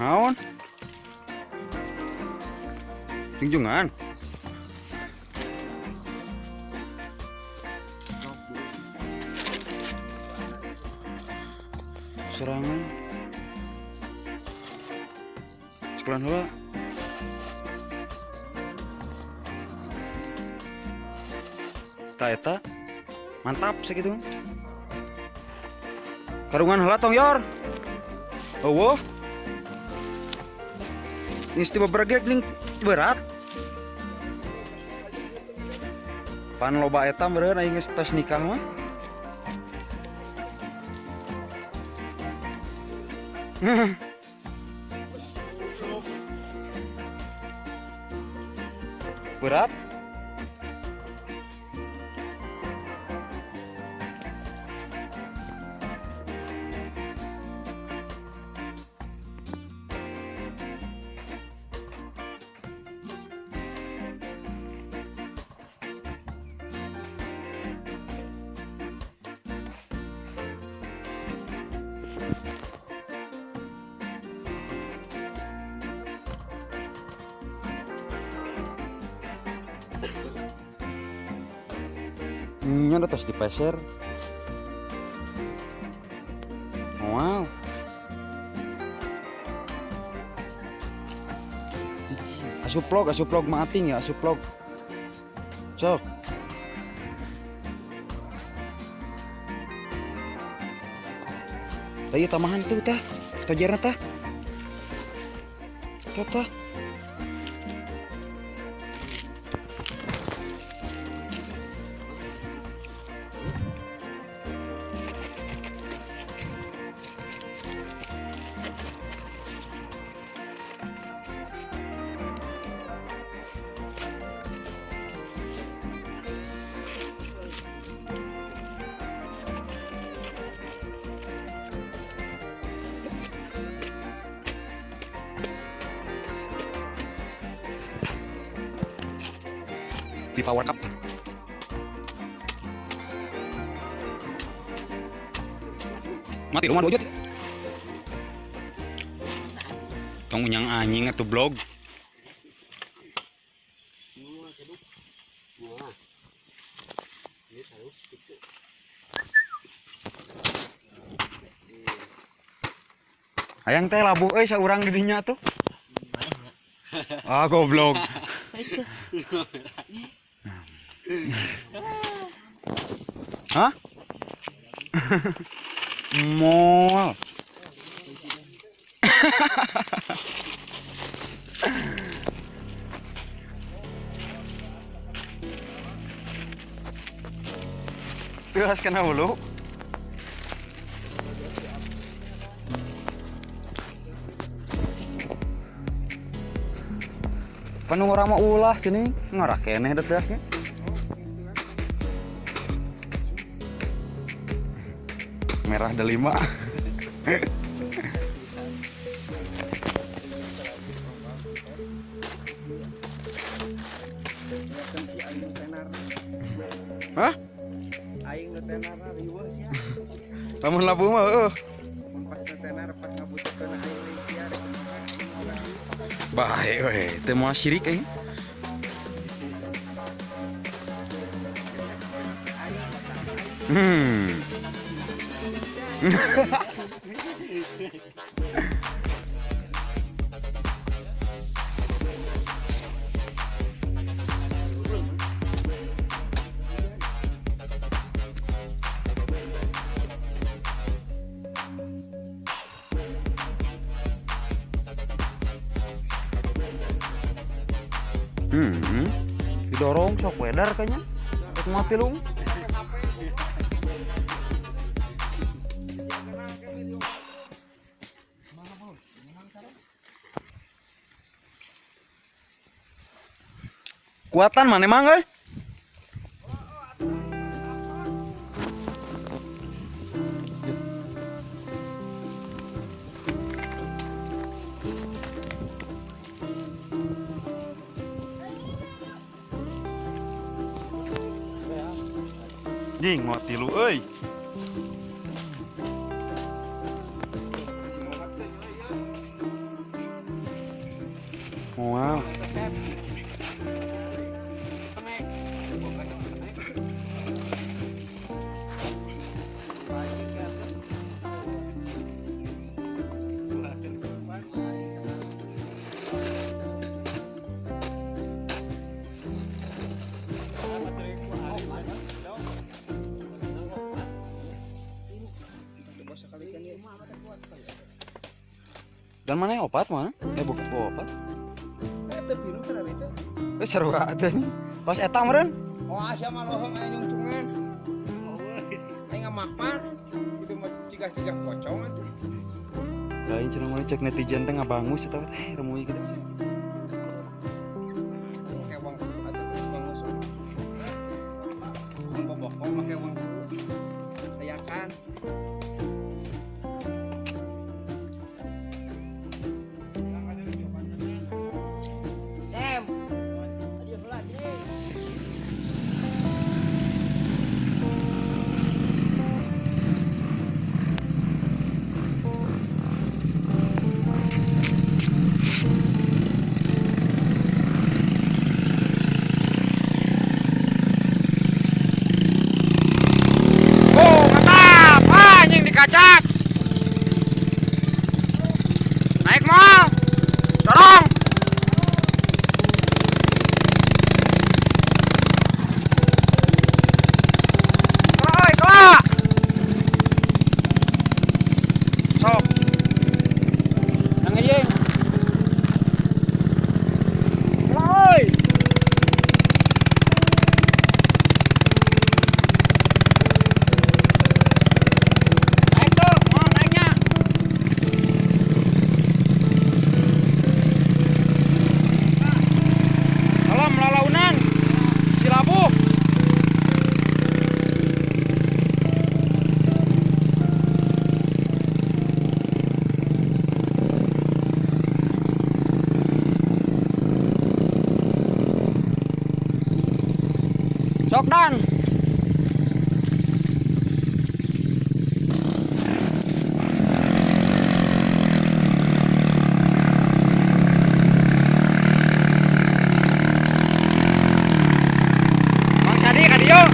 Naon? Junjungan. Serangan. Sekolah heula. Ta eta. Mantap sakitu. Karungan heula tong yor. Eueuh. Geus tiba bregeg ning berat. Pan loba eta meureun aing geus tos nikah mah. Berat. Nya udah tos dipeser. Wow. Asup log maating ya, asup log. Sok. Tah ieu tamahan tuh tah. Tojerna tah. Tah tah. Di power up. Mati rumah dua. Tong unyang anjing atau blog. Hayang teh labuh euy saurang di dinya tuh. Ah goblok. Hah? Mol. Tewas kena hulu. Penuh orang mah ulah sini ngorak keneh da teasnya. Merah ada 5. Hah? Aing nu tenarna riweuh sia. Lamun labuh mah heueuh. Mun pas nu tenar pas ngabutuhkeun aing deui sia rek kumaha aing moal. Bae we, teu moal syirik aing. Didorong sok wedar kayaknya. Rek mati lu. Kuatan mana emang euy? Jing mau tilu euy. Moal. Dan mana yang opat mana? Bukan opat. Seru atuh nya. Pas eta meureun. Oh, asa mah lohong aya nyungcungan. Aing ngamakmar. Itu mah cigah-cigah pocong atuh. Lain cenah mah cek netizen teh ngabangus eta teh remui kitu. Make wong atuh bangus. Mun bobokong make wong sayakan. Kacak naik mal dorong kelak kelak sok nang aja kelak Sok dan. Mang Sadi ka dieu.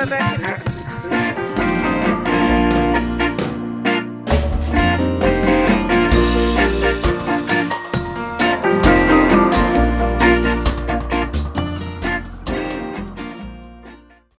Teh.